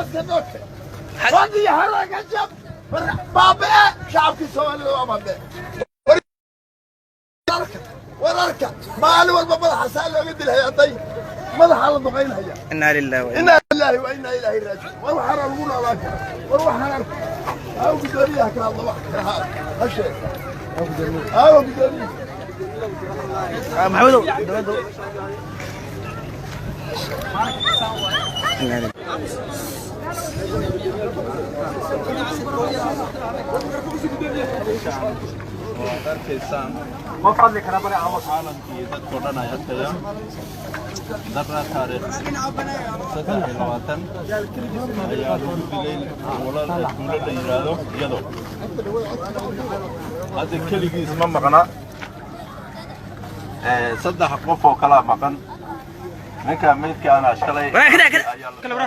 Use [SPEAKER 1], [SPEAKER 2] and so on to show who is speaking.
[SPEAKER 1] Caska nooke fadhiya haraga jab baaba'e shacabkii Soomaalida waa baaba'e. Wararka maalin walba madaxa saa looga dilhaya, day madaxa la duqaynhaya.
[SPEAKER 2] Inaa lillahi wa
[SPEAKER 1] Inaa lillahi wa inaa ilaahi raajicuun. War waxaana lagu noolaan kara? War waxaan arka aawo guddoomiyaha ka hadla, wax kale ha sheeg, aawo guddoomiyaha.
[SPEAKER 2] Maxamedow dowladda. Inaa lillahi.
[SPEAKER 3] Waad arkaysaan caalamkii dadkao dhan ay arkayaan. Darra taariikh 23 ayaa lagu dilay tuulo la yidhaahdo Iyado. Hadda keligiis ma maqna, saddex qof oo kalaa maqan. Ninka meydkaana shalay ayaa la